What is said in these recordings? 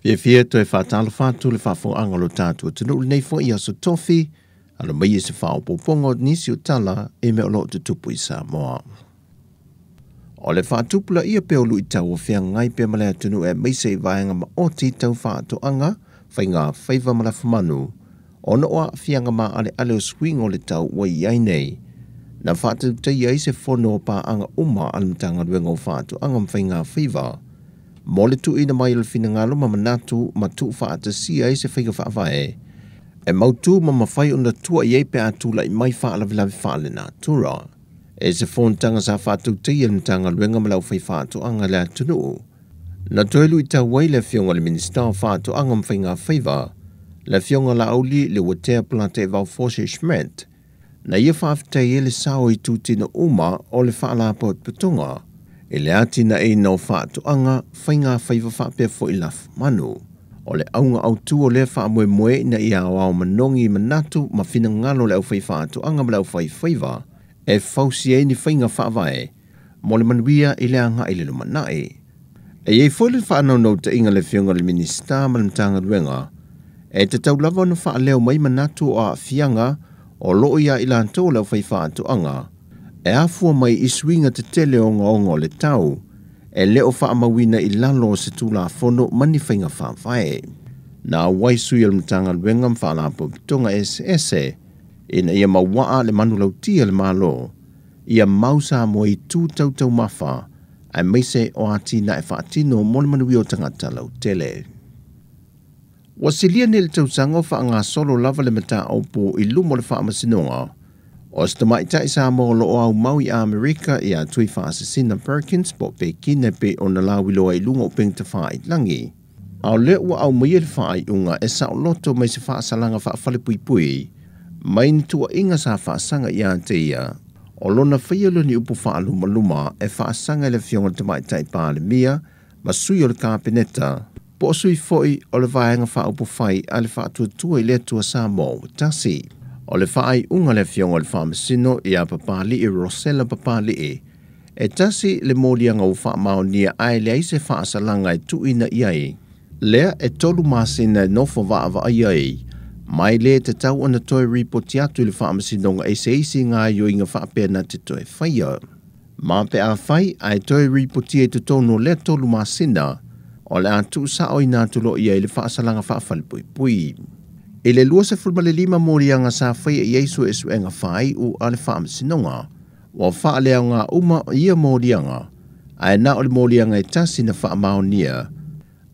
Fiafia toe faatalofa atu le faafofogaaga o lo tatou atunuu lenei foi aso Tofi, alo mai i se faaopoopoga o nisi o tala i mea o lo o tutupu i Samoa. O le faatupulaia pea o luitau o feagai pea ma le atunuu aemaise i vaega maoti tau faatoaga, faiga faiva ma lafumanu, ona o aafiaga maaleale o suiga o le tau ua i ai nei. Na faatautaia ai se fono o paaga uma a le Matagaluega o Faatoaga ma Faiga Faiva, mo le tuuina mai o le finagalo ma manatu ma tuufaatasia ai se faiga faavae, e mautu ma mafai ona tua i ai pe a tulai mai faalavelave faalenatura. E se fonotaga sa faatautaia e le Matagaluega ma le aufaifaatoaga i le atunuu. Na toe luitau ai le afioga i le Minisita o Faatoaga ma Faiga Faiva, le afioga Laauli Leuatea Polataivao Fosi Schmidt, na ia faafetai ai le sao i itutino uma o le faalapotopotoga i le atinaeina o faatoaga, faiga faiva faapea foi lafumanu. O le auga autu o lea faamoemoe ina ia aoao manogi manatu ma finagalo o le aufaifaatoaga ma le aufaifaiva e fausia ai ni faiga faavae mo le manuia i le agai i le lumanai. E i ai foi le faanaunautaiga a le afioga i le Minisita ma le Matagaluega e tatau lava ona faaleo mai manatu o aafiaga o loo ia i latou o le aufaifaatoaga e afua mai i suiga tetele ogaoga o le tau e le o faamauina i lalo o se Tulafono ma ni faiga faavae. Na auai sui o le Matagaluega ma Faalapotopotoga eseese ina ia mauaa le manulautia le Malo ia mau Samoa i tu tautaumafa aemaise o atinae faatino mo le manuia o tagata lautele. Ua silia nei le tausaga o faagasolo lava le mataupu i luma o le faamasinoga o se tamaitai Samoa o lo o aumau i Amerika ia Tuifaasisina Perkins po o Pekina pei ona lauiloa i luga o upega tafailagi. A o lea ua aumaia le faaiuga e saoloto mai se faasalaga faafalepuipui mai ni tuuaiga sa faasaga ia te ia o lona faia lea o ni upu faalumaluma e faasaga i le afioga i le Tamaitai Palemia ma sui o le Kapeneta po o sui foi o le vaega faaupufai a le Faatuatua i le Atua Samoa ua tasi. O le faaiuga a le afioga i le Faamasino ia Papali'i Rosella Papali'i e tasi le moliaga ua faamaonia ae leai se faasalaga e tuuina i ai. Lea e 3 masina e nofo vaavaai ai, mai le tatau ona toe ripoti atu i le faamasinoga i se isi gaoioiga faapea na te toe faia. Ma pe a fai ae toe ripotia i totonu o lea 3 masina, o le a tuusaoina atu loa i ai le faasalaga faafalepuipui. I le 25 moliaga sa faia i ai suesuega faaiu a le faamasinoga, ua faaleaoga uma ia moliaga, ae na o le moliaga e tasi na faamaonia,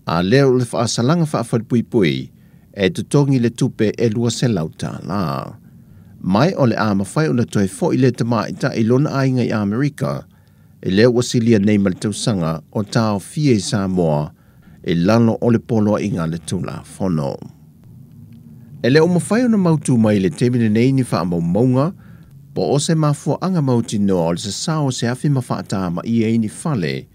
a lea o le faasalaga faafalepuipui e totogi le tupe e $200. Mai o le a mafai ona toe foi le tamaitai i lona aiga i Amerika, e lea ua silia nei ma le tausaga o taofia i Samoa i lalo o le poloaiga a le Tulafono. E le o mafai ona mautu mai i le taimi lenei ni faamaumauga po o se mafuaaga mautinoa o le sasao o se afi ma faatamaia ai ni fale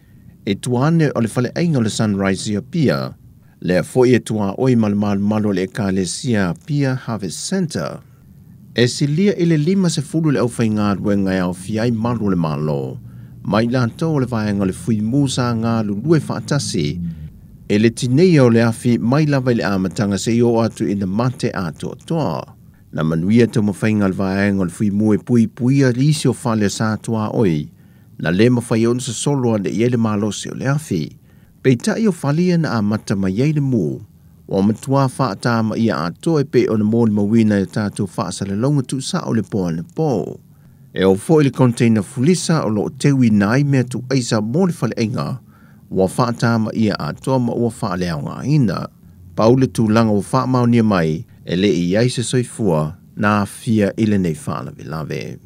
e tua ane o le faleaiga o le Sunrise i Apia, lea foi e tuaoi ma le malumalu o le Ekalesia Apia Harvest Center. E silia i le 50 le aufaigaluega e aofia ai malu o le Malo, mai latou o le vaega o le Fuimu sa galulue faatasi e le tineia o le afi mai lava i le amataga seia oo atu ina mate atoatoa. Na manuia taumafaiga a le vaega o le Fuimu e puipuia nisi o fale sa tuaoi, na le mafai ona sosolo ane i ai le malosi o le afi. Peitai o fale ia na amata mai ai le mu, ua matua faatamaia atoa e pei ona molimauina e tatou faasalalauga tuusao le po anapo. E oo foi le container fulisa o lo o teuina ai mea tuuaisa mo le faleaiga, ua faatamaia atoa ma ua faaleaogaina. Pau le tulaga ua faamaonia mai e le i ai se soifua na aafia i lenei faalavelave.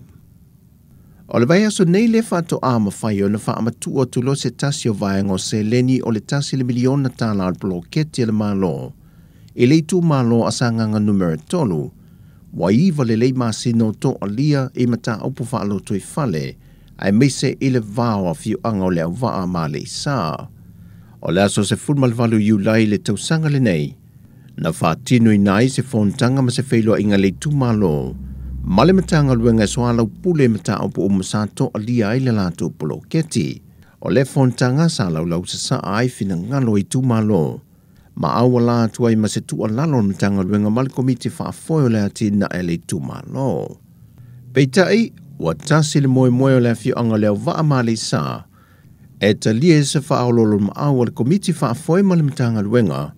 O le vaiaso nei le faatoa mafai ona faamatuu atu loa se tasi o vaega o seleni o le $1 miliona o le poloketi a le Malo i le itumalo a Sagaga numera 3, ua 9 lelei masina o toalia i mataupu faalotoifale aemaise i le vao afioaga o le Auvaa ma Aleisa. O le aso 18 Iulai le tausaga lenei, na faatinoina ai se fonotaga ma se feiloaiga i le itumalo ma le Matagaluega e soalaupule mataupu uma sa toalia ai le latou poloketi. O le fonotaga sa laulau sasaa ai finagalo o itumalo Ma auala atu ai ma se tuualalo a le Matagaluega ma le Komiti Faafoe o le Atinae a le Itumalo. Peitai, ua tasi le moemoe o le afioaga o Leauvaa ma Aleisa e talia i se faaoloolomaau a le Komiti Faafoe ma le Matagaluega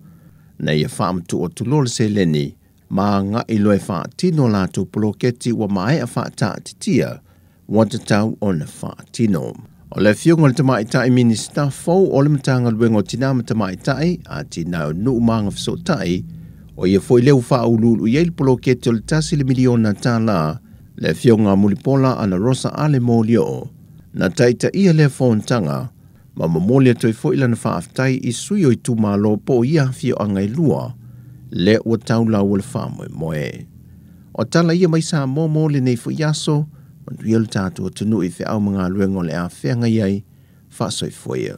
na ia faamatuu atu loa le seleni ma agai loa e faatino a latou poloketi ua maea faataatitia ua tatau ona faatino. O le afioga i le Tamaitai Minisita fou o le Matagaluega o Tina ma Tamaitai, Atinae o Nuu ma Agafesootai, o ia foi lea ua faauluulu i ai le poloketi o le $1 miliona, le afioga Mulipola Anarosa Ale Molioo, na taitaia lea fonotaga ma momoli atu ai foi lana faafetai i sui o itumalo po o ia afioaga e lua, lea ua tau lau o le faamoemoe. O tala ia mai Samoa mo lenei foi aso, manuia le tatou atunuu i feau ma galuega o le a feagai ai, faasoifua ia.